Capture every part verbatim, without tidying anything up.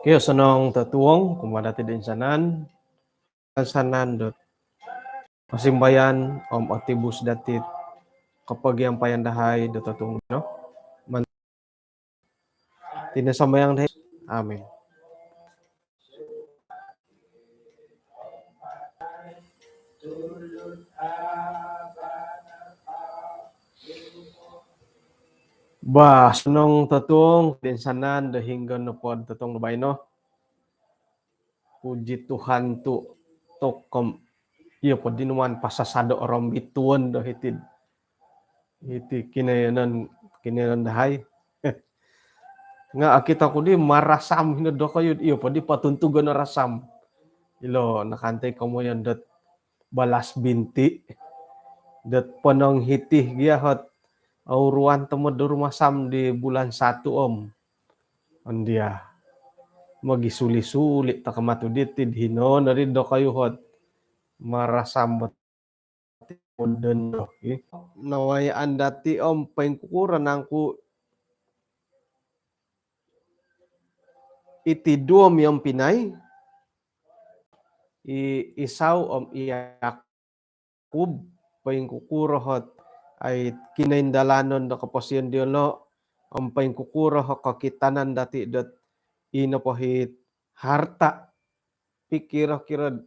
Kio, osonong totuong kumaa dati do insanan, insanan dot kosimbayan om otibus dati kopogiampayan dahai do totuong no. Tina sambayang dahai. Amin. Bah, osonong totuong do insanan do hinggo nopo do totuong do baino. Puji Tuhan tu tokom iyo po di nuan pasasado orombituon do hiti, hiti kinoyonon, kinoyonon dahai. Nga okito ku di marasam hino dokoyu, iyo po di patuntugon o rasam. Ilo nakantai komoyon dot balas binti dot ponong hiti gia hot auruan tomod do rumasam di bulan satu om. Ondia. Mogisuli-suli toko matu diti hino nari dokoyu hot marasam bot. Nawayaan dati om poingkukuro nangku iti duo miompinai, i Isau om i Yakub, poingkukuro hot ai kinoindalanon do koposion diolo om poingkukuro hot kokitanan dati dot ino po hit harta. Pikiro-kiro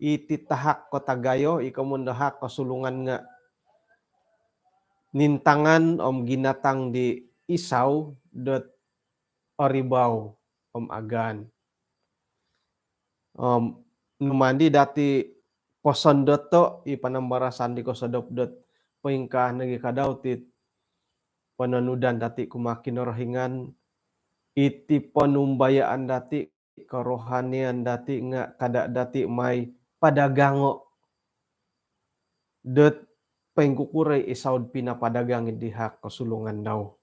iti tahak kotagayo, i komoyon do hak kosulungan nga nintangan om ginatang di Isau dot oribau om agaan. Om numandi dati posondoto i panambarasan di kosodop dot poingkaa nogi kadau ti pononudan dati kumaa Kinorohingan, iti ponumbayaan dati, kerohanian dati nga kada dati mai padagango dot poingkukuro i Isau pinapadagang di hak kosulungan dau.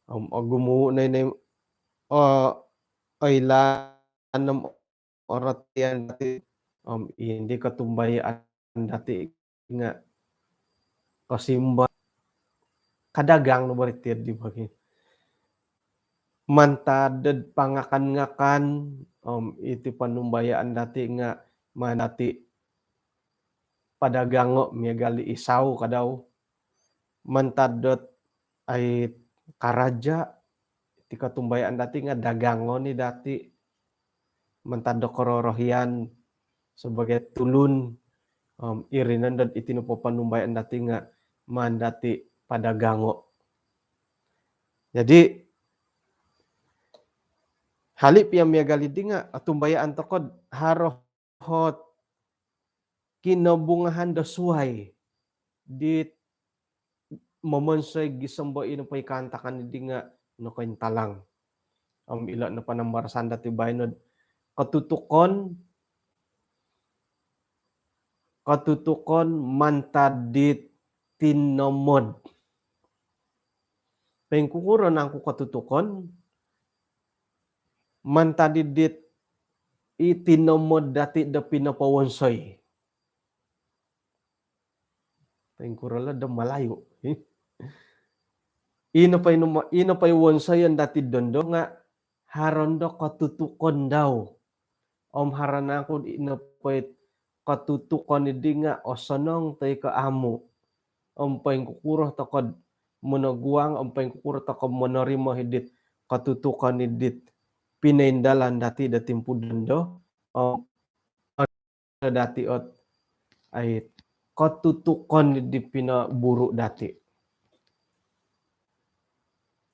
Om ogumu nai nai o oilaan om orotian dati om indi kotumbayaan dati nga kosimba kadagang no baritir di bagi. Mantad dot pangakan-ngakan om iti ponumbayaan dati nga maan dati padagango miagal di Isau kadau. Mantad dot ai karaja, iti kotumbayaan dati nga dagangon i dati. Mantad do kororohian sebagai tulun, om iri nondo iti nopo ponumbayaan dati nga maan dati padagango. Jadi hali pia miagal di nga otumbayaan toko haro hot kinobungahan do suai di momonsoi gisom bo ino po i kaantakan di nga nokointalang. Om ilo no panambarasan dati baino, kotutukon, kotutukon mantad di tinomod. Poingkukuro nangku kotutukon mantad di dit i tinomod dati do pinopowonsoi. Poingkuro lo do Malayu. Ino po ino, ino po i wonsoyon dati dondo nga haro ndo kotutukon dau. Om haro nangku ino po i kotutukon di nga osonong toi ko amu. Om poingkukuro toko monoguang, om poingkukuro toko monorimo hidit kotutukon hidit pinoindalan dati do timpu dondo. Om dati ot ai kotutukon di pinoburu dati.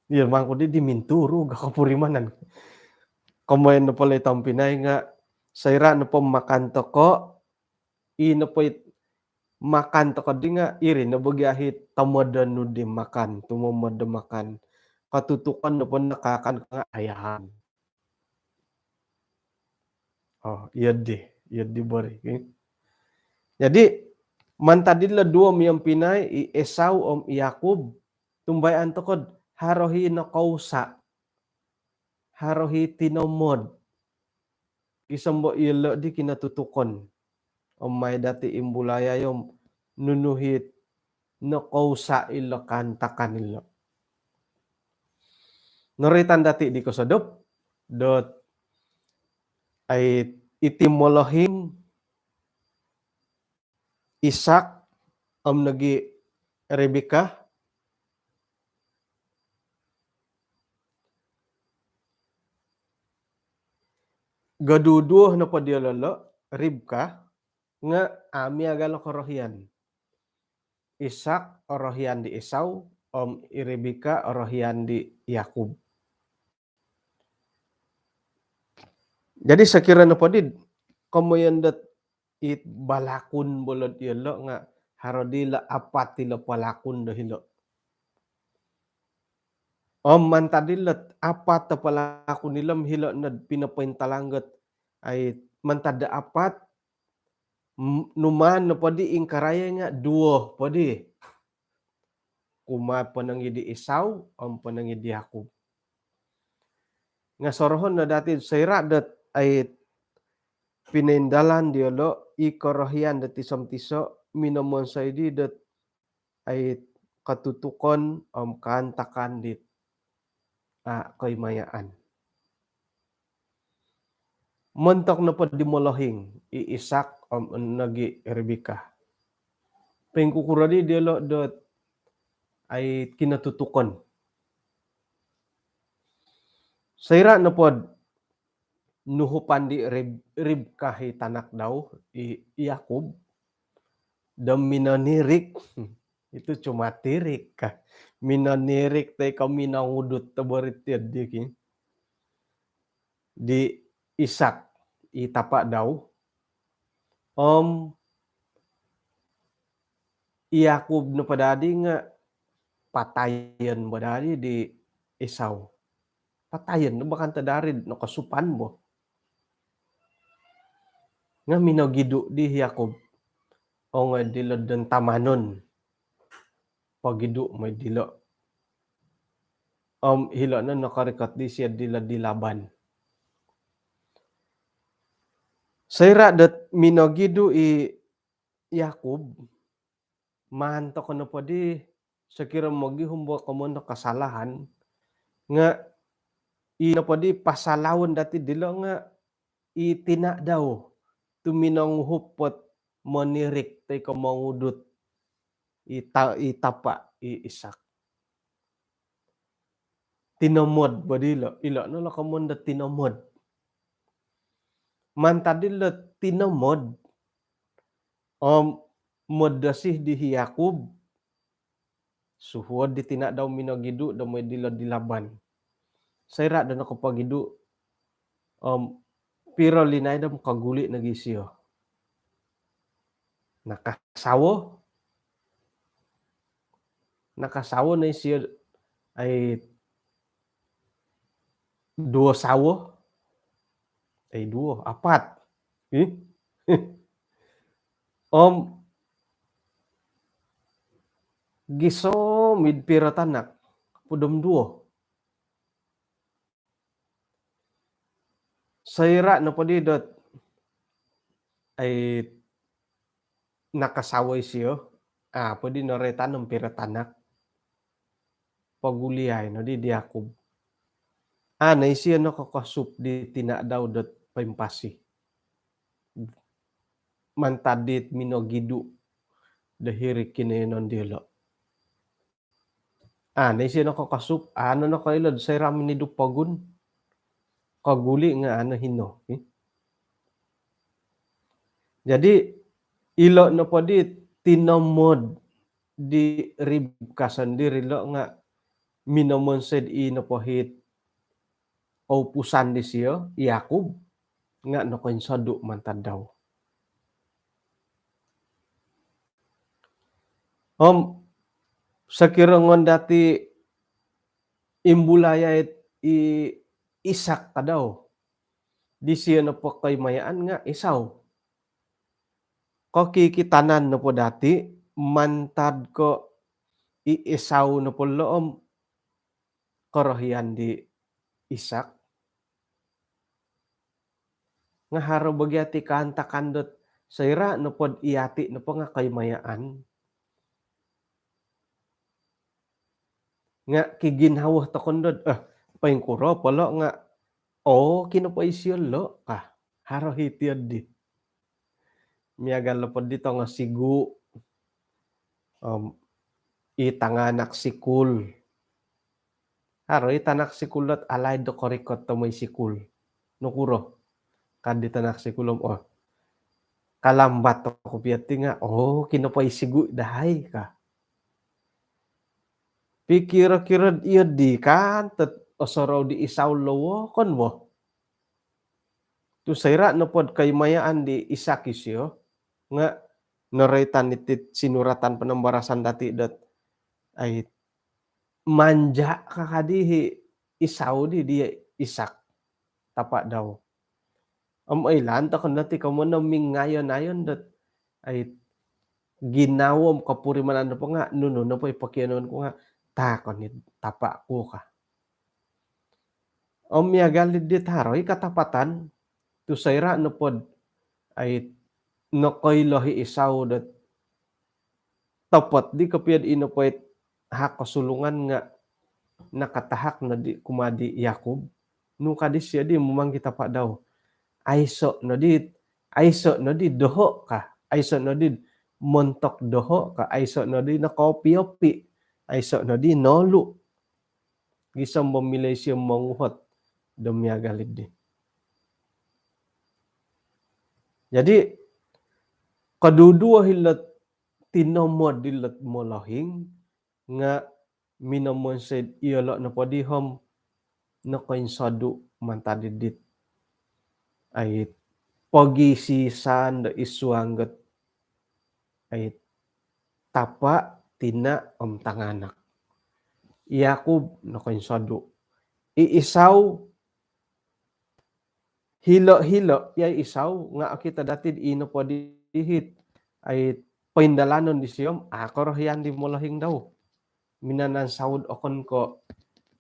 Iya, mangku di, di minturu ga kopurimanan. Komoyon nopo lo i tompinai nga, soira nopo makan toko, i nopo i makan toko di nga, iri no bo gia i tomodon nu di makan, tumomod do makan. Katutukon nopo nakaakan ko nga ayahan. Oh, iya di, iya di bori. Jadi, mantad dilo duo miompinai, i Esau om i Yakub, tumbayaan toko do haro i nokousa, haro i tinomod. Gisom bo ilo di kinatutukon. Om maai dati imbulai om nunu i nokousa ilo kaantakan ilo. Noroitan dati di kosodop, dot ai iti molohing Ishak om nogi Rebeka, goduduo nopo diolo lo, Ribka, nga a miagal o korohian. Ishak orohian di Esau, om i Rebeka orohian di Yakub. Jadi sokiro nopo di komoyon dot it balakun bo lo diolo nga haro di lo apat ilo palakun do hilo. Om mantad dilo apat o palakun ilo om hilo no pinopointalang dot ai mantad do apat, m-, numaan nopo di ingkaraya nga duo po di. Kumaa ponong i di Esau om ponong i di Yakub. Nga sorohon no dati soira dot ai pinoindalan diolo i korohian dot tiso om tiso, minomonsoi di dot ai katutukon om kaantakan dit a koimayaan. Montok nopo di molohing, i Ishak om nogi Rebeka, poingkukuro di diolo dot ai kinatutukon? Soira nopo do nuhupan di Rib-, Ribka i tanak dau, i Yakub, do minonirik. Itu cuma tirik ka. Minonirik toi ko minongudut to bo ri tiad di ki. Di Ishak, i tapa dau. Om i Yakub nopo dadi nga patayon bo dadi di Esau. Patayon no bo kan tadari nokosupan bo. Nga minogidu di Yakub. Ongoi dilo don tamanon. Pogidu moi dilo. Om hilo no nokorikot disio dilo di Laban. Soira dot minogidu i Yakub, maan toko nopo di sokiro mogihum bo komoyon do kasalahan, nga i nopo di pasalaon dati dilo nga i tina dau tu minonguhup ot monirik toi ko mongudut i ta-, i tapa i Ishak. Tinomod bo dilo, ilo no lo komoyon do tinomod. Mantad dilo tinomod, om modosi di i Yakub, suhuo di tina dau minogidu do moi dilo di Laban. Soira do nokopogidu, om piro linaid om koguli nogi isio. Nakasawo. Nakasawo no isio, ai duo sawo. Ai duo, apat. Ih. Om gisom id piro tanak? Hopod om duo. Soira nopo di dot ai nakasawo isio, a po di noroitan om piro tanak? Poguliai no di di Yakub. A no isio nokokosup di tina dau dot poimpasi. Mantad dit minogidu do hiri kinoyonon diolo. A no isio nokokosup, a no nokoilo do soira minidu pogun. Koguli nga a no hino, eh. Jadi, ilo nopo di tinomod di Ribka sondiri lo nga minomonsoi'd i nopo hit koupusan disio, i Yakub, nga' nokoinsodu' mantad dau. Om sokiro ngon dati' imbulai ai i Ishak kadau, disio nopo koimayaan nga' Esau. Kokikitanan nopo dati' mantad ko' i Esau nopo lo' om korohian di Ishak. Nga' haro bo gia ti kaantakan dot soira' nopod iyati' nopo nga' koimayaan, nga' kiginhawo toko' nod, eh, poingkuro po lo' nga', oo, kino po isio lo' ka. Haro hiti'd di. Miagal nopod di tongosigu', om i tanganak sikul. Haro i tanak sikul dot alaid do korikot do moi sikul. Nokuro? Kad di tanak sikul om, oh, kalambat oku pia ti nga', oo, kino po isigu' dahai ka. Pikiro-kiro'd iyo di kan, tet osorou di Esau lo' wokon bo. Tu soira' nopod koimayaan di Ishak isio, nga' noroitan iti'd sinuratan panambarasan dati' dot, ai, manja' ka kadi hi Esau di, di Ishak, tapa' dau. Om oilaan toko' no ti komoyon mingayon-ayon dot, ai, ginawo om kopurimanan nopo nga', nunu nopo i pokionuon ku nga' taakon i tapa' ku ka. Om miagal di dit haro i katapatan, tu soira' nopod, ai, nokoilo hi Esau dot topot di kopio'd ino po it hak kosulungan nga' nakatahak nodi kumaa di Yakub. Nu ka disio di mumang ki tapa' dau. Aiso' nodi, aiso' nodi doho' ka. Aiso' nodi montok doho' ka. Aiso' nodi nokoopi-opi. Aiso' nodi nolu. Gisom bo milo isio monguhot do miagal di. Jadi, koduduo hilo'd tinomod dilo'd molohing nga' minomonsoi'd iyolo' nopo di om nokoinsodu' mantad di dit, ai, pogisisan do id suang dot, ai, tapa', tina' om tanganak. I Yakub nokoinsodu'. I Esau hilo-hilo, ya, Esau nga' okito dati'd ino po di hit, ai, poindalanon disio om, a, korohian di molohing dau. Minanansaud okon ko'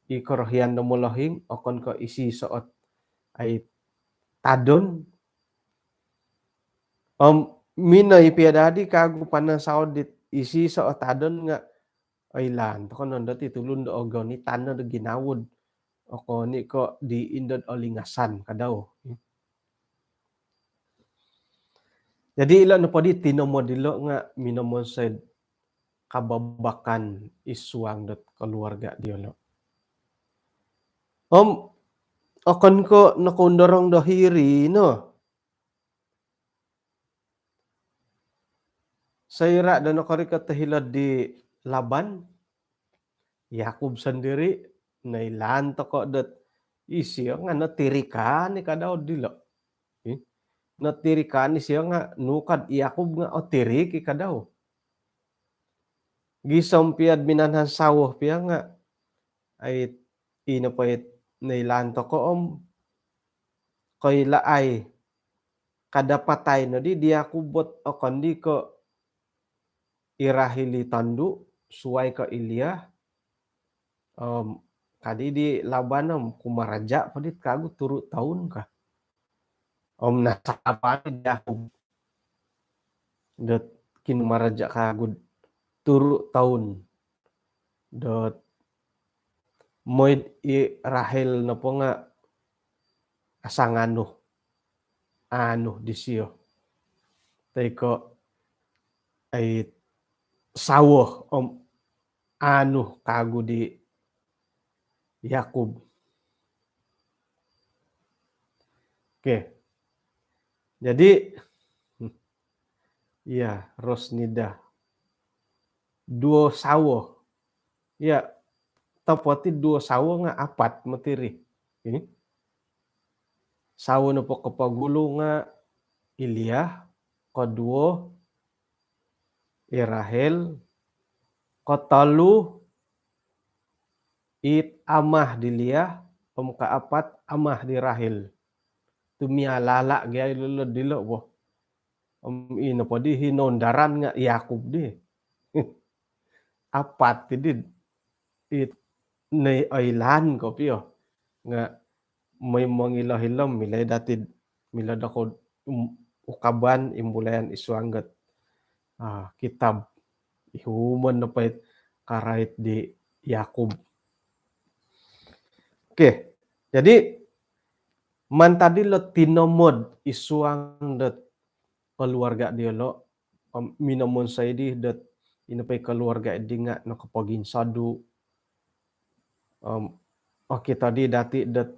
i korohian do molohing, okon ko' isoiso ot, ai, tadon. Om minoi pia dadi kagu panansaud dit isoiso ot tadon nga', oilaan toko' nondo ti tulun do ogoni tano do ginawod. Okon i ko' di indod olingasan kadau. Jadi ilo nopo di tinomod dilo nga' minomonsoi'd kababakan id suang dot koluarga' diyolo'. Om okon ko' nokoundorong do hiri no. Soira' do nokorikot do hilo'd di Laban, Yakub sondiri', noilaan toko' dot isio nga' notirikan i kadau dilo'. Ih, notirikan isio nga' nu kad i Yakub nga' otirik i kadau. Gisom pia'd minanansaud pia nga', ai, ino po it noilaan toko' om koilaai, kadapatai nodi di Yakub ot okon di ko' i Rahil i tondu', suwai ko' i Lia. Om kadi di Laban om, kumaraja' po dit kagu turu' toun ka. Om nasakapa' di Yakub dot kinumaraja' kagu'd turu' toun dot moi'd i Rahil nopo nga' asanganu, aanu disio. Toi ko', ai, sawo om aanu kagu di Yakub. Okey. Jadi, ya, Rosnida. Duo sawo. Ya, topot i duo sawo nga apat moti ri. Sawo nopo kopogulu nga i Lia, koduo i Rahel, kotolu it amah di Lia, om kaapat amah di Rahel. Tu mialala gia ilo dilo bo. Om ino po di hinoundaran nga Yakub di. Apat di it nei oilaan kopio. Nga moi mongilo-ilo milo dati milo dokou ukaban imbulayan id suang dot kitab ihumon nopo it karait di Yakub. Okey, jadi mantad dilo tinomod id suang dot keluarga diolo, minomonsoi di dot ino po i keluarga di nga nokopoginsodu. Okito di dati dot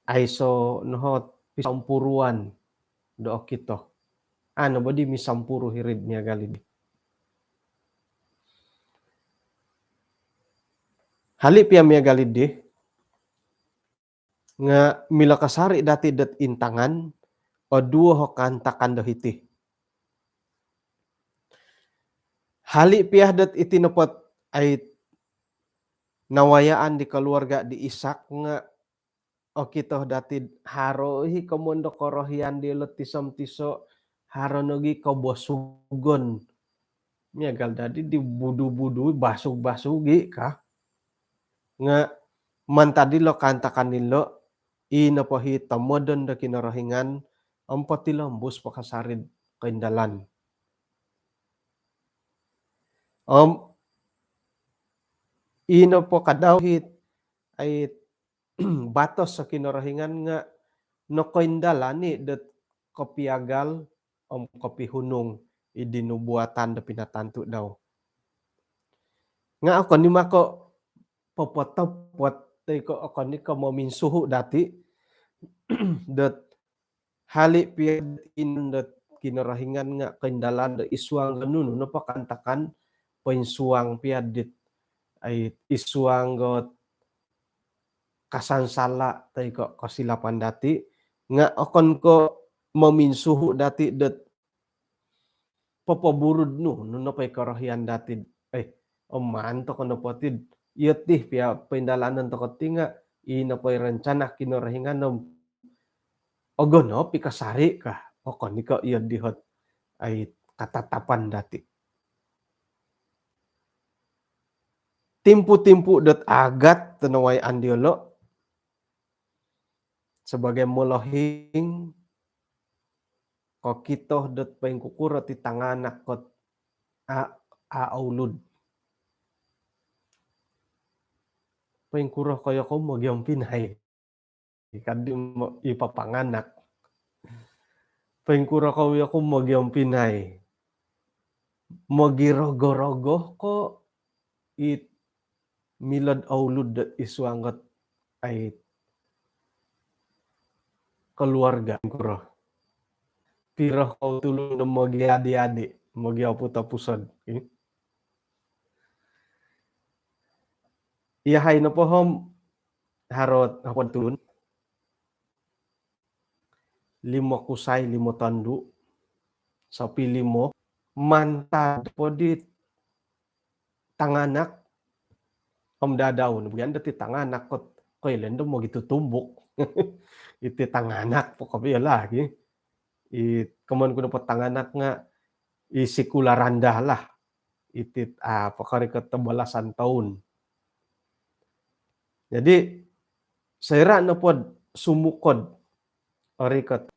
aiso nohot pisompuruan do okito. Ano bo di misompuru hiri'd miagal di. Hali pia miagal di nga milo kasari dati dot intangan o duo ho kaantakan do hiti. Hali pia dot iti nopo it nawayaan di keluarga di Ishak nga okito dati haro i komoyon do korohian diolo tiso om tiso, haro nogi kobosugon. Miagal dati di budu-budu basug-basugi ka. Nga mantad dilo kaantakan dilo, ino po i tomodon do Kinorohingan om potilombus po kasari'd koindalan. Om ino po kadau i ai batos so Kinorohingan nga nokoindalan i dot kopiagal om kopihunung i di nubuatan do pinatantu dau. Nga okon i mako popotopot toi ko okon i ko mominsuhu dati dot hali pia dot inon dot Kinorohingan nga koindalan do id suang do nunu nopo kaantakan poinsuang pia dit ai id suang dot kasansala toi ko kosilapan dati nga okon ko mominsuhu dati dot popoburud nu nunu nopo i korohian dati. Eh, om maan toko nopo ti iyo ti pia poindalanon toko ti nga ino po i rencana Kinorohingan om ogo nopi kasari ka. Okon i ko iyo dihot ai katatapan dati. Timpu-timpu dot agat tonowai andiolo sebagai molohing kokito dot poingkukuro ti tanganak kot a, a oulud. Poingkuro koyo ko mogiompinai. Ikadi i papanganak. Poingkuro koyo ko mogiompinai. Mogirogo-rogo ko it milod oulud dot id suang dot ai keluarga kuro. Piro kou tulun do mogiadi-adi, mogioput-opusod. Iyahai nopo om haro hopod tulun. Limo kusai, limo tondu, sapi limo, mantad po di tanganak om dadau. Bagian dati tanganak kot koilen do mogitutumbuk. Iti tanganak po kopio lagi. I komoyon ku nopo tanganak nga i sikula randah lah. Iti a po korikot do balasan toun. Jadi soira nopo sumukod orikot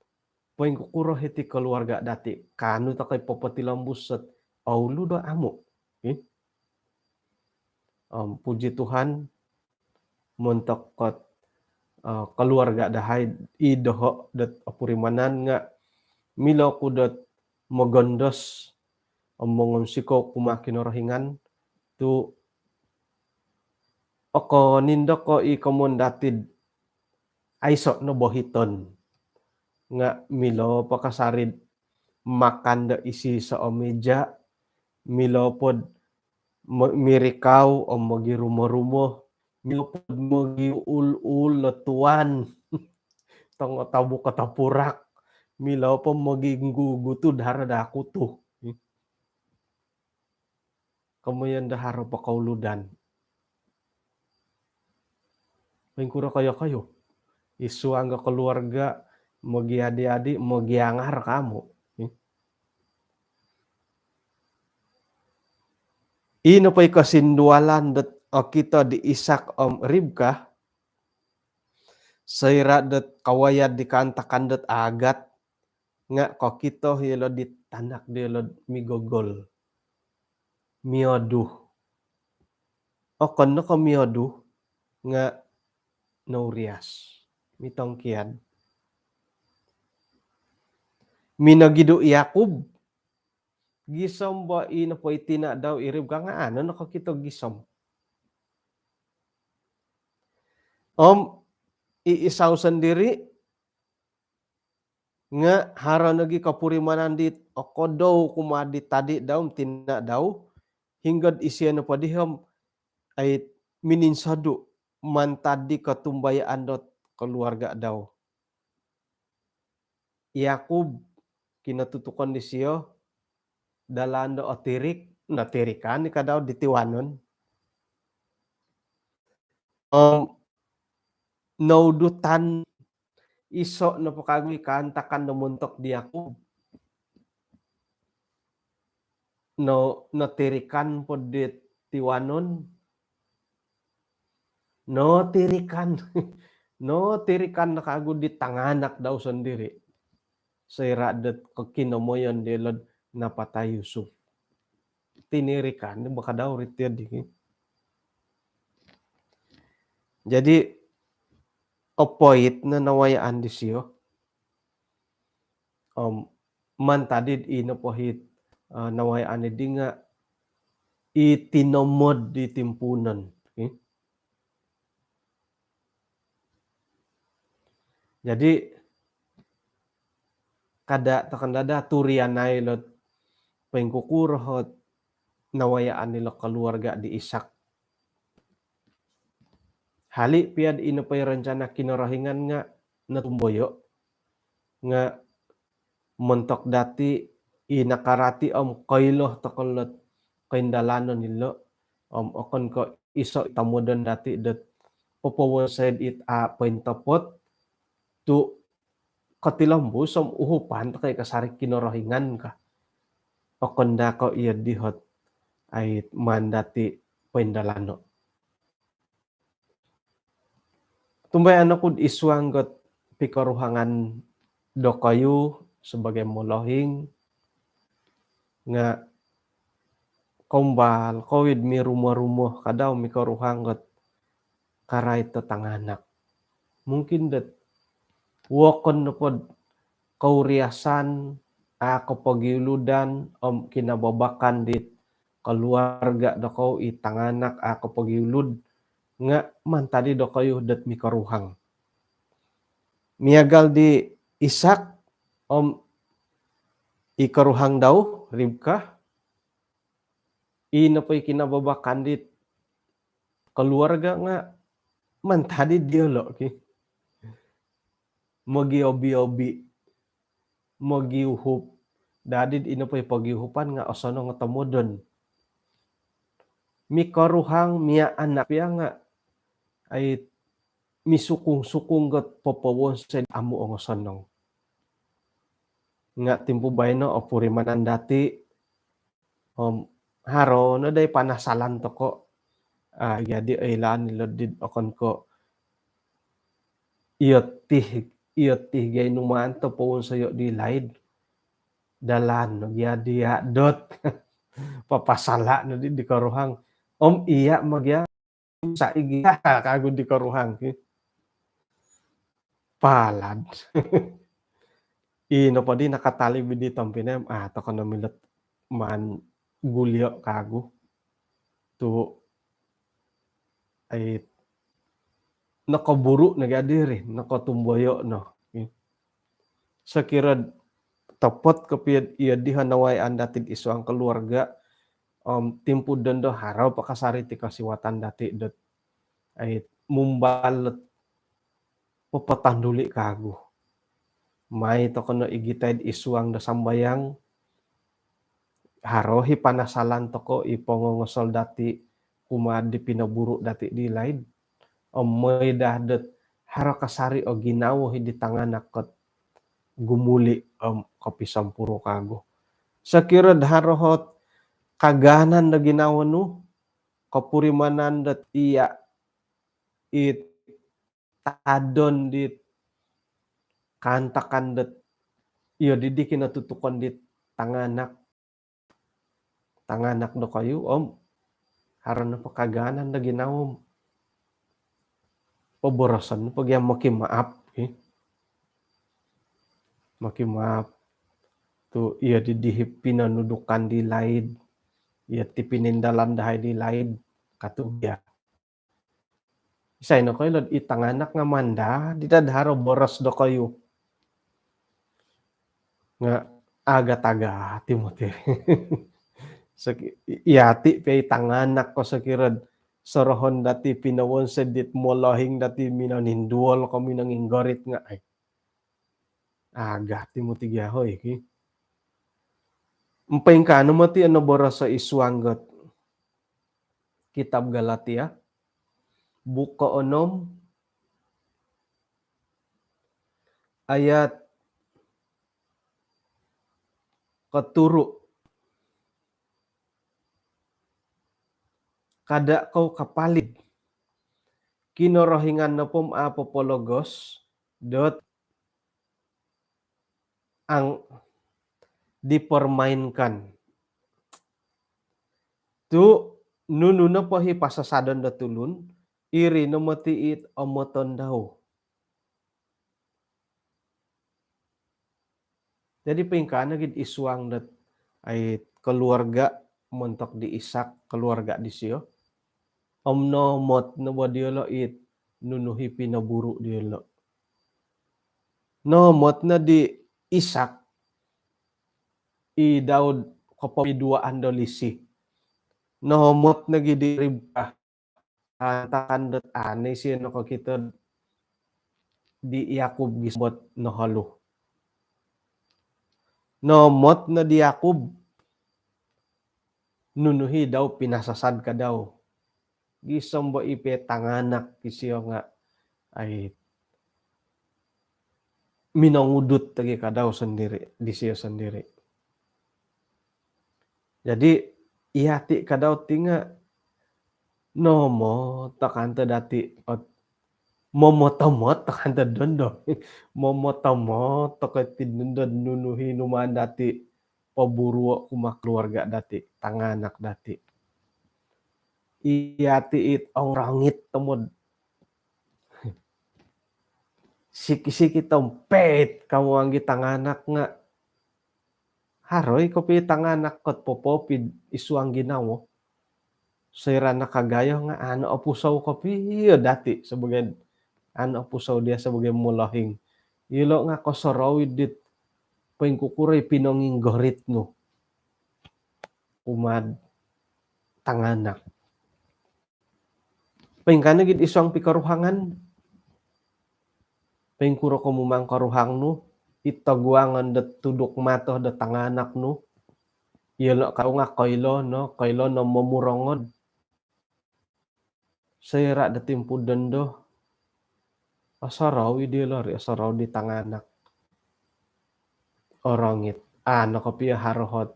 poingkukuro hiti keluarga dati, kaanu toko i popotilombus dot oulud do amu. Om puji Tuhan montok kot keluarga dahai i doho dot opurimanan nga milo ku dot mogondos om mongonsikou kumaa Kinorohingan tu okon indo ko i komoyon dati aiso no bohiton nga milo po kasari makan do id soomeja, milo po do mirikau om mogirumo-rumo Milo po mogiuul-uul lo tuan. Tongo tabu katapurak. Milo po moginggugutud haro daku tu. Komoyon do haro po kouludan. Poingkuro koyo-koyo. Isu anggo keluarga, mogiadi-adi, mogiangar kamu. Ino po i kosindualan dot okito di Isak om Ribka, soira dot kawayad di kaantakan dot aagat, nga kokito iyolo di tanak diolo migogol. Miodu. Okon no ko miodu, nga nourias. Mitongkiad. Minogidu Yakub, gisom bo i nopo i tina dau i Ribka nga anu no kokito gisom. Om i Isau sendiri nga haro nogi kopurimanan dit okodou kumaa di tadi dau om tina dau, hinggod isio nopo dihom ai mininsodu mantad di kotumbayaan dot keluarga dau. Yakub, kinotutukon disio, dalan do otirik, notirikan i kadau di tiwanon. Om noudutan iso nopo kagu i kaantakan do montok di Yakub. No, notirikan po di tiwanon. Notirikan. Notirikan no kagu di tanganak dau sendiri. Soira dot kokinomoyon diolo napatai Yusuf. Tinirikan ni bo kadau ri tiodi. Jadi, opoit no nawayaan disio. Om mantad di i nopo it, eh, nawayaan di nga i tinomod di timpuunon. Okey. Jadi, kada tokou dada turianai lot poingkukuro ot nawayaan dilo keluarga di Isak. Hali pia di i nopo i rencana Kinorohingan nga notumboyo, nga montok dati i nakarati om koilo tokou lot koindalanon ilo, om okon ko iso i tomodon dati dot popowonsoi dit a pointopot, tu kotilombus om uhupan tokou kasari Kinorohingan ka. Okon daa ko iyo di ot ai maan dati poindalano. Tumbayaan oku id suang dot pikoruhangan dokoyu sebagai molohing, nga kombal kou id mirumo-rumo kadau mikoruhang dot karait do tanganak. Mungkin dot wokon nopo do kouriasan, a kopogiuludan, om kinababakan dit keluarga dokoyu i tanganak a kopogiulud, nga mantad di dokoyu dot mikoruhang. Miagal di Isak om i koruhang dau, Ribka, i nopo i kinababakan dit keluarga nga mantad di diolo, ki. Mogiobi-obi, mogiuhup. Dadi i nopo i pogiuhupan nga osonong o tomodon. Mikoruhang mianak pia nga ai misukung-sukung dot popowonsoi amu ongosonong. Nga timpu baino opurimanan dati, om haro no dai panasalan tokou. A, jadi oilaan ilo di okon ko iyo ti, iyo ti gai numaan to powonsoyo di laid. Dalan no gia dia dot papasala no di, di koruhang. Om iya ma gia sa igia kagu di koruhang, ki. Palad. I nopo di nakatalib di tompinai, a, tokou no milo ot maan gulio kagu. Tu ai nokoburu no gia diri, nokotumboyo no. Sokiro topot kopio iyo di nawayaan dati id suang keluarga, om timpu dondo haro po kasari ti kosiwatan dati dot ai mumbal papatanduli kagu. Mai toko no igitai id suang do sambayang, haro hi panasalan toko i pongongosol dati kumaa di pinoburu dati di laid. Om moi daa dot haro kasari o ginawo hi di tanganak kot gumuli om kopisompuru kagu. Sokiro do haro hot kagaanan do ginawo nu, kopurimanan dot iya it tadon dit kaantakan dot iyo didi kinotutukon dit tanganak, tanganak dokoyu om haro nopo kagaanan do ginawo om poboroson po gia mokimaap, hi. Mokimaap tu iyo didi hi pinonudukan di laid, iyo ti pinindalan dahai di laid, katu gia. Isai nokoilo i tanganak nga manda di dad haro boros dokoyu. Nga agat-agat i moti. Seki-, iyati pia i tanganak ko sokiro sorohon dati pinowonsoi dit molohing dati minoninduol ko minonginggorit nga ai. Agat i moti gia hoi ki. Om poingkaa no moti o noboroso id suang dot kitab Galatia, buuk koonom, ayat koturu. Kada kou kapalid. Kinorohingan nopo om a popologos dot ang dipermainkan. Tu nunu nopo hi pasasadon do tulun, iri no moti it omoton dau. Jadi poingkaa nogi id suang dot ai keluarga montok di Ishak, keluarga disio. Om noomot no bo diolo it nunu hi pinoburu diolo. Noomot no di Ishak i dau kopopiduaan do lisi. Noomot nogi di Ribka, kaantakan dot a no isio nokokito di Yakub gisom dot noholu. Noomot no di Yakub nunu hi dau pinasasad ka dau. Gisom bo i pia tanganak disio nga ai minongudut lagi ka dau sondiri, disio sondiri. Jadi iyati ka dau ti nga noomot tokou dati ot, momotomot tokou dondo. Momotomot tokou ti dondo nunu hi numaan dati poburuo kumaa keluarga dati, tanganak dati. Iyati it orongit tomod. Siki-siki tompet kamu anggi tanganak nga haro i kopio tanganak kot popoopi id suang ginawo. Soira nakagayo nga a no opusou kopio dati sebagai, a no opusou dia sebagai molohing. Ilo nga kosorou i dit poingkukuro i pinonginggorit nu kumaa tanganak. Poingkaa nogi id suang pikoruhangan. Poingkuro ko mumang koruhang nu, i toguangon do tuduk mato do tanganak nu. Iyolo ka nga koilo no, koilo no momurongod. Soira do timpu dondo, osorou i diolo ri, osorou di tanganak. Orongit. A no kopio haro hot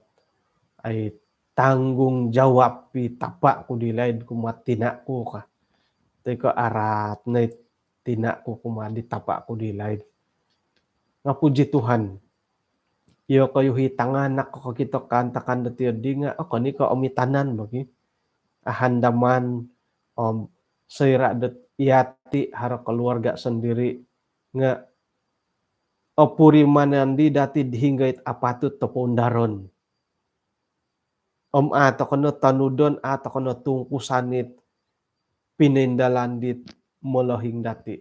ai tanggungjawab i tapa ku di laid kumaa tina ku ka. Toi ko araat no i tina ku kumaa di tapa ku di laid. Nga puji Tuhan, iyokoyu hi tanganak kokito kaantakan dot iyo di nga okon i ko omitanan bo ki. Ahandaman om soira dot iyati haro keluarga sondiri nga opurimanan di dati di hinggo it apatut do poundaron. Om a tokou no tonudon, a tokou no tungkusan it pinoindalan dit molohing dati.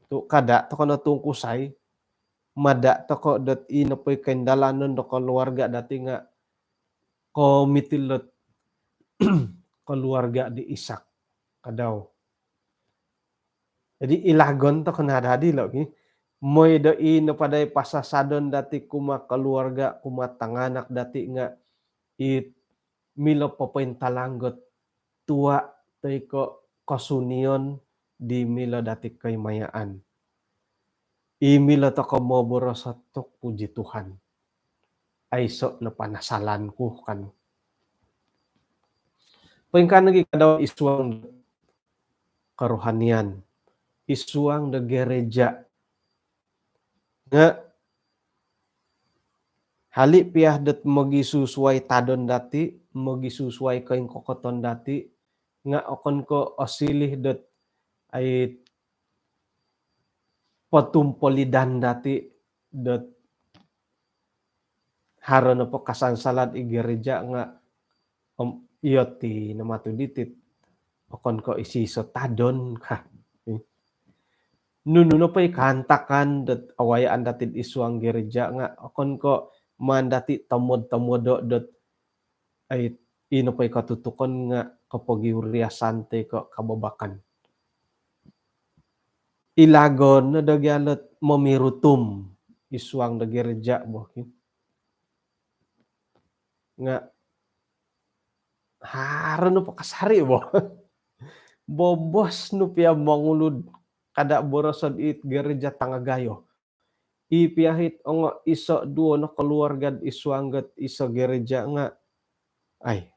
Tu kada tokou no tungkusai, mada tokou dot i nopo i koindalanon do keluarga dati nga komitil dot keluarga di Ishak ka dau. Jadi ilagon toko no dadi lo ki. Mooi do i nopo dai pasasadon dati kumaa keluarga, kumaa tanganak dati nga it milo popointalang dot tua toi ko kosunion di milo dati koimayaan. I milo toko moboros tu puji Tuhan. Aiso no panasalan ku kan. Poingkaa nogi kadau id suang kerohanian, id suang do gereja. Nga hali pia dot mogisusuai tadon dati, mogisusuai koingkokoton dati, nga okon ko osiliu dot ai potumpolidan dati dot haro nopo kasansalan id gereja nga om iyo ti no matu diti. Okon ko isiso tadon ka. Nunu nopo i kaantakan dot awayaan dati id suang gereja nga okon ko maan dati tomod-tomodo dot ai i nopo i kotutukon nga kopogiuriasan toi ko kababakan. Ilagon no do gia lot momirutum id suang do gereja bo ki. Nga haro nopo kasari bo. Bobos nu pia mongulud kada boroso dit gereja tangagayo. I pia it ongo iso duo no keluarga id suang dot iso gereja nga ai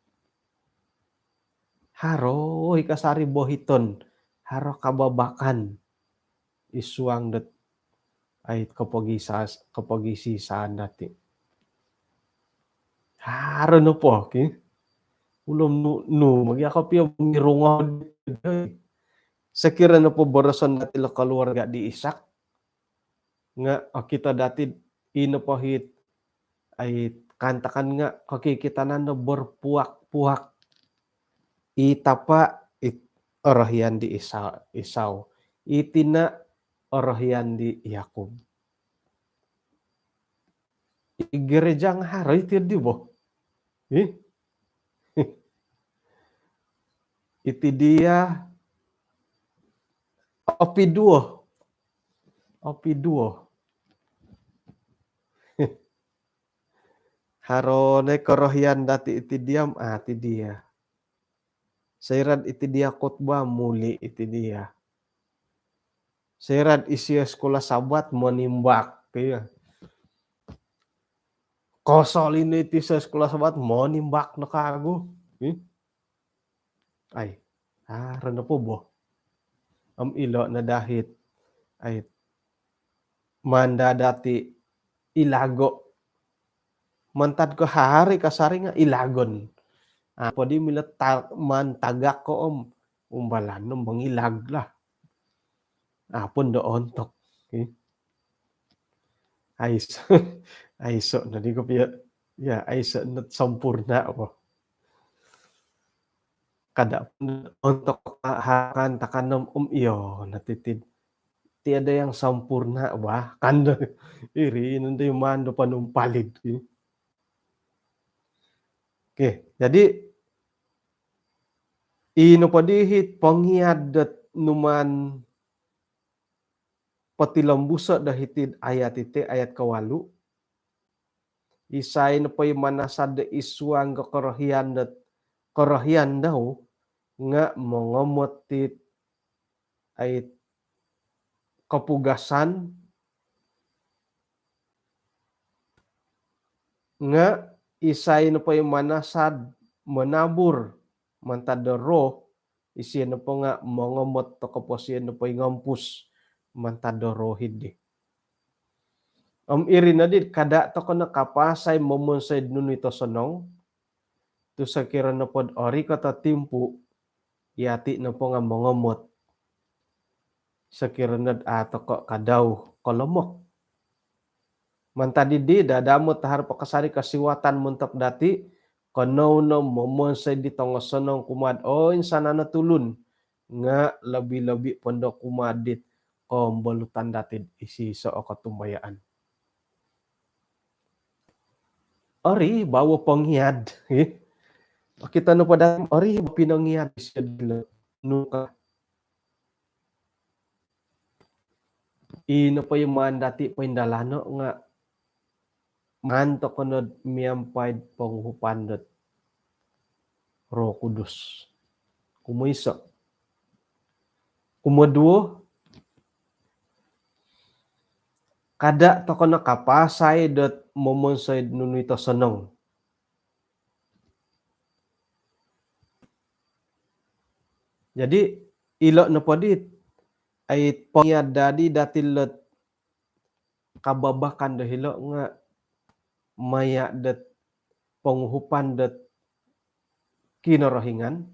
haro i kasari bohiton, haro kababakan id suang dot ai kopogisa-, kopogisisaan dati. Haro nopo ki. Ulom nu, nu magi ako pia mirungo. Sekira nopo boroson dati lo keluarga di Ishak nga okito dati i nopo it ai kaantakan nga kokikitanan do berpuak-puak. I tapa it orohian di Isa-, Isau. I tina orohian di Yakub. I gereja nga haro iti di bo. Ih. Iti dia opiduo. Opiduo. Haro no i korohian dati iti dia om, ah, iti dia. Soira iti dia khotbah muli iti dia. Soira isio sekolah Sabat monimbak, iya. Kosol ini ti isio sekolah Sabat monimbak no kagu. Ih. Ai, haro nopo bo. Om ilo no dahit. Ai, maan dati ilago. Mantad ko haro kasari nga ilagon. Apo di milo ta-, maan tagak ko om umbalan no mongilag lah. Apo ndo ontok. Ih. Aiso, aiso no di kopio. Ya, aiso no sempurna bo. Kada ontok ha-, kaantakan om, om iyo no titid. Tiada yang sempurna bah. Kan do iri no di maan do panumpalid. Okey, jadi i nopo di it pongiad dot numaan potilombuso do hiti'd ayat iti, ayat kawalu. Isai nopo i manasad do id suang do korohian dot, korohian dau nga mongomot it ai kopugasan nga isai nopo i manasad monabur mantad do roh, isio nopo nga mongomot toko po sio nopo i ngompus mantad do roh hidi. Om iri no di kada toko no kapasai momonsoi nunu i tosonong, tu sokiro nopo do orikot o timpu, yati nopo nga mongomot. Sokiro no do a toko kadau kolomok. Mantad di dadamot haro po kasari kosiwatan montok dati, kanou no momonsoi di tongosonong kumaa do oinsanan o tulun, nga lobi-lobi po ndo kumaa dit kombolutan dati id iso-iso o kotumbayaan. Ori bawo pongiad, eh. Okito nopo dati, ori pinongiad isio dilo. Nuka. ino po i maan dati poindalano nga maan toko nod miampai'd ponguhupan dot Roh Kudus. Kumoiso. Kumoduo, kada toko no kapasai dot momonsoi'd nunu i tosonong. Jadi, ilo nopo dit, ai pongiad dadi dati lot kababakan do hilo nga maya dot ponguhupan dot Kinorohingan,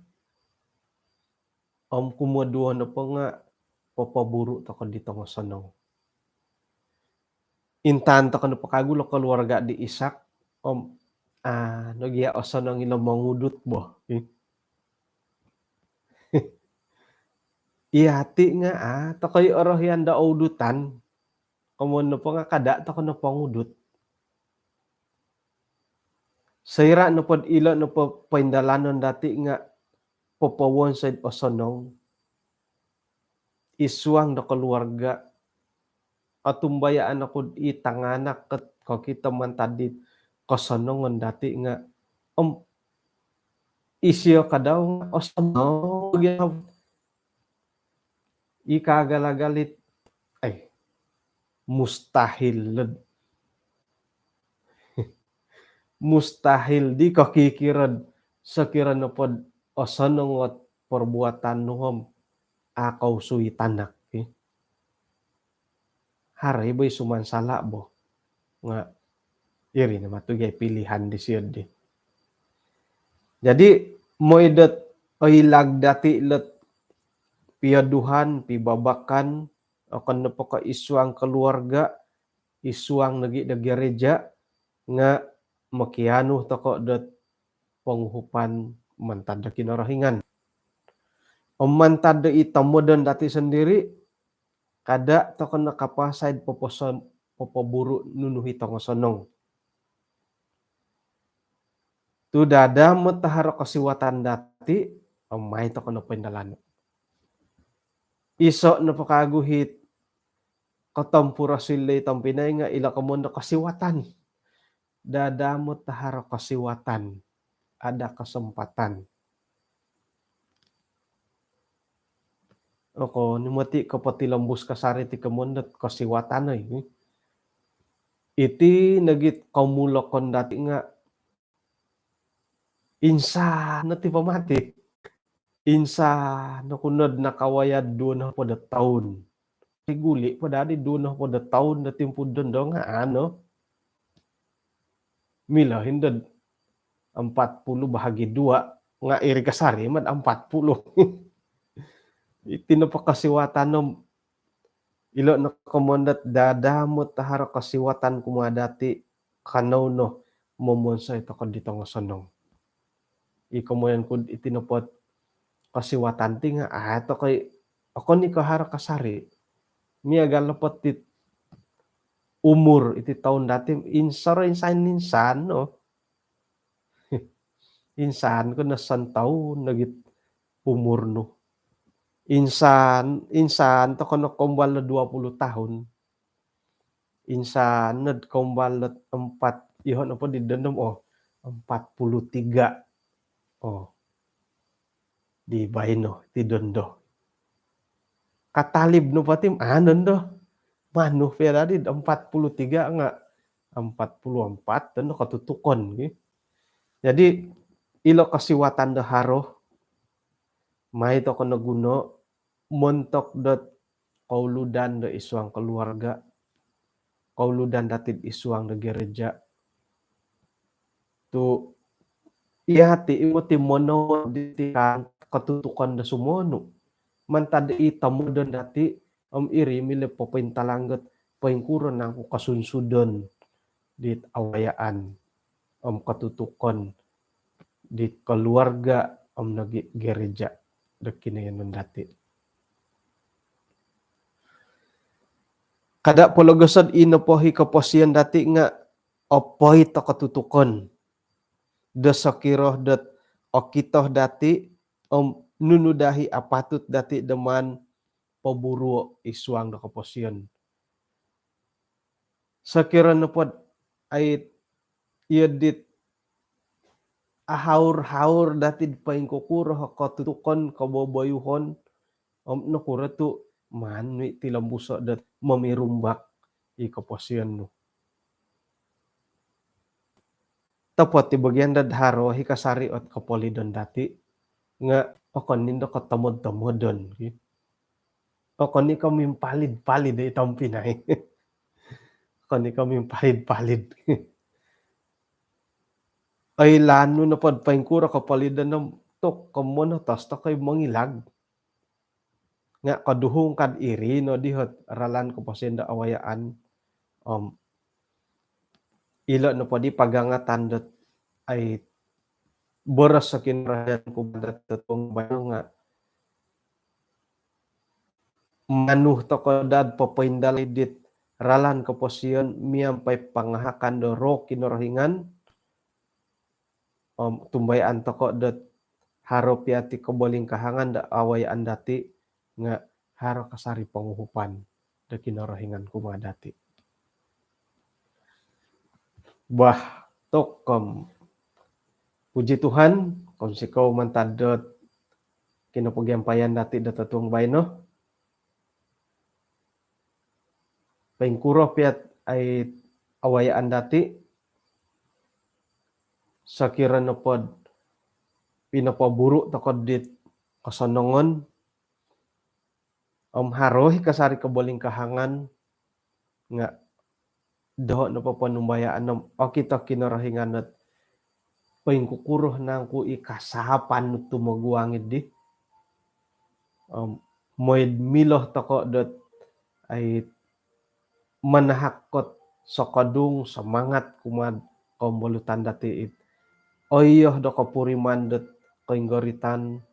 om kumoduo nopo nga popoburu toko di tongosonong. Intaan toko nopo kagu lo keluarga di Ishak, om, ah, nogi ya osonong ilo mongudut bo. Ih. Iyati nga, ah, toko i orohian do oudutan. Komoyon nopo nga kada toko no pongudut. Soira nopo ilo nopo poindalanon dati nga popowonsoi'd osonong id suang do keluarga. Otumbayaan oku i tanganak ket kokito mantad di kosonongon dati nga, om, isio kadau nga osonong gia. I kaagal-agal it, ai, mustahil lod. Mustahil di kokikirod sokiro nopod osonong ot perbuatan nu om a kousui tanak, eh. Haro i bo i sumansala bo. Nga iri no matu gia pilihan disio di. Jadi, moi dot oilag dati lot pioduhan, pibabakan, okon nopo ko id suang keluarga, id suang nogi do gereja, nga mokianu toko dot ponguhupan mantad do Kinorohingan. Om mantad do i tomodon dati sondiri, kada toko no kapasai'd poposon-, popoburu nunu i tongosonong. Tu dadamot do haro kosiwatan dati, om mai toko no poindalano. Iso nopo kagu it kotompurosi lo i tompinai nga ilo komoyon do kosiwatan. Dadamot do haro kosiwatan. Ada kesempatan. Okon i moti kopotilombus kasari ti komoyon dot kosiwatan, oi. Iti nogi it komulokon dati nga insan no ti pomati. Insan no ku nod nakawaya duo nohopod o toun. Ti guli po dadi duo nohopod o toun do timpu dondo nga anu. Milo hindo empat puluh bahagi dua nga iri kasari mad empat puluh. Iti nopo kosiwatan no, ilo no komoyon dot dadamot do haro kosiwatan kumaa dati, kanou no momonsoi toko di tongosonong. I komoyon ku iti nopo ot kosiwatan ti nga, ah, toko i, okon i ko haro kasari. Miagal nopo tit umur iti toun dati, insoro insan-insan no. Insan ko no santaun nogi it umur nu. Insan, insan toko no kombal do dua puluh tahun. Insan nod kombal dot empat, iho nopo di dondo om, oh, empat puluh tiga. Oh. Di baino, ti dondo. Katalib nopo ti, ah, dondo. Manu pia dadi empat puluh tiga nga empat puluh empat dondo katutukon, ki. Jadi, ilo kosiwatan do haro, mai toko no guno, montok dot kouludan do id suang keluarga, kouludan dati id suang do gereja. Tu iyati i moti monowo diti katutukon do sumonu. Mantad i tomodon dati, om iri milo popointalang dot poingkuro nangku kosunsudon dit awayaan om katutukon di keluarga om nogi gereja do kinoyonon dati. Kada pologoson i nopo i koposion dati nga opoit o katutukon do sokiro dot okito dati om nunu daa i apatut dati do maan poburuo id suang do koposion. Sokiro nopo dot ai iyo dit ahaur-haur dati' poingkukuro kotutukon, koboboyuhon, om nokuro tu' maan nu i' tilombuso' dot momirumbak i koposion nu. Topot i bogian dot haro i kasari ot kopolidon dati' nga' okon indo kotomod-tomodon ki. Okon i' ko mimpalid-palid i tompinai. Okon i' ko mimpalid-palid. Oilaan nu nopo dot poingkuro kopolidon nu tu' komonotos toko' i mongilag. Nga' koduhung kad iri no dihot ralan koposion do awayaan. Om ilo' nopo di pagangatan dot ai boros o Kinorohingan kumaa dot totuong baino nga' manu toko' dot popoindalai dit ralan koposion miampai pangahakan do Roh Kinorohingan. Om tumbayaan toko' dot haro pia ti kobolingkahangan do awayaan dati' nga' haro kasari ponguhupan do Kinorohingan kumaa dati'. Bah, tokom. Puji Tuhan, kounsikou mantad dot kinopogiampayan dati' do totuong baino. Poingkuro pia ai awayaan dati', sokiro nopo dot pinopoburu' toko' dit kosonongon, om haro i' kasari kobolingkahangan, nga' doho' nopo ponumbayaan om okito Kinorohingan dot poingkukuro nangku i kasaapan nu tumoguang iddi. Om moi'd milo toko' dot ai manahak kot sokodung, semangat kumaa'd kombolutan dati' it oiyo do kopuriman dot koinggoritan,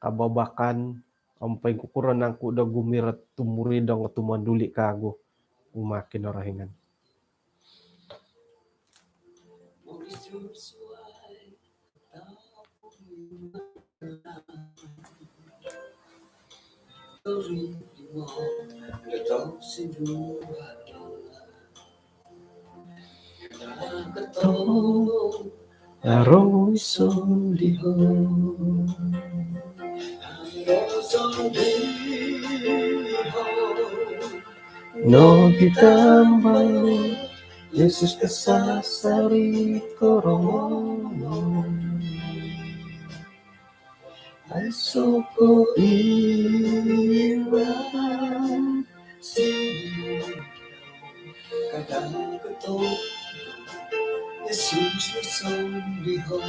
kababakan, om poingkukuro nangku do gumirot tumuri dong tumanduli' kaagu kumaa Kinorohingan. Aro iso diho. Nogi tambah Yesus kasasari korongou. Aiso ko iwang si kadang ketok Yesus iso diho.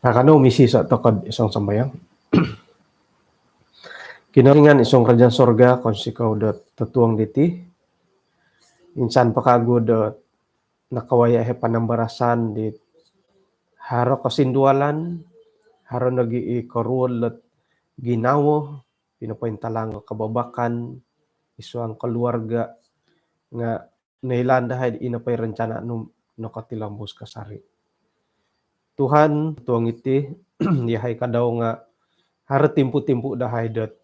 Nah, kanou misiso' toko'd isong sambayang. Kinorohingan isong karajaan sorga, kounsikou dot totuong diti. Insan po kaagu dot nakawaya' i' panambarasan dit haro kosindualan, haro nogi i koruol dot ginawo, pinopointalang o kababakan id suang keluarga, nga' noilaan dahai ino po i rencana nu nokotilombus kasari. Tuhan, totuong iti, iyahai kadau nga' haro timpu-timpu dahai dot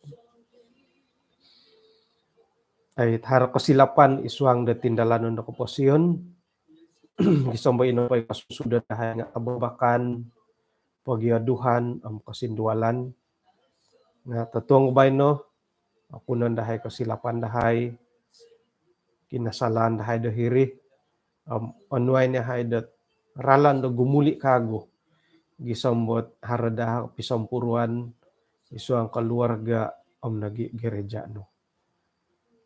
ai haro kosilapan id suang do tindalanon do koposion, gisom do ino po i kosusudan dahai nga' kababakan, pogioduhan om kosindualan. Nga' totuong baino, okunon dahai kosilapan dahai, kinasalaan dahai do hiri, om onuai no yahai dot ralan do gumuli' kaagu, gisom dot haro daa pisompuruan id suang keluarga om nogi gereja nu.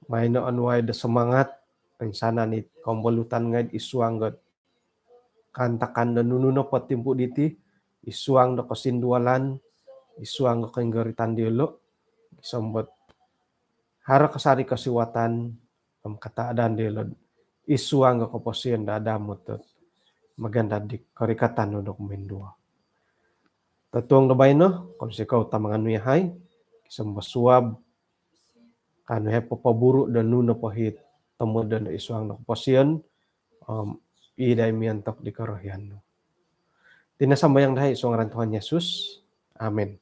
Maino onuai do semangat, insanan i kombolutan ngai'd id suang dot kaantakan do nunu nopo timpu diti, id suang do kosindualan, id suang do koinggoritan diolo', gisom dot haro kasari kosiwatan om kataadan diolo' id suang do koposion do adamot dot magandad di korikatan nu do kumoinduo. Totuong do baino, kounsikou tamangan nu yahai, gisom do suab, kaanu yahai popoburu' do nunu nopo i tomodon id suang do koposion, om ii dahai miontok di korohian nu. Iti no sambayang dahai id suang ngaran Tuhan Yesus. Amin.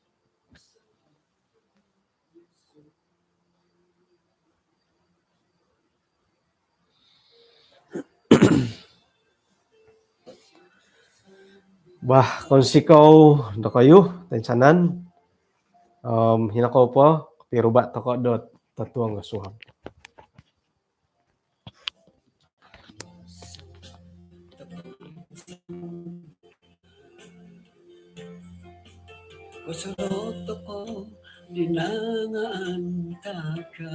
Bah, kounsikou dokoyu toinsanan. Om hino kou po, kopiruba' toko' do totuong kosuab. Kosorou toko' di nangaan takai.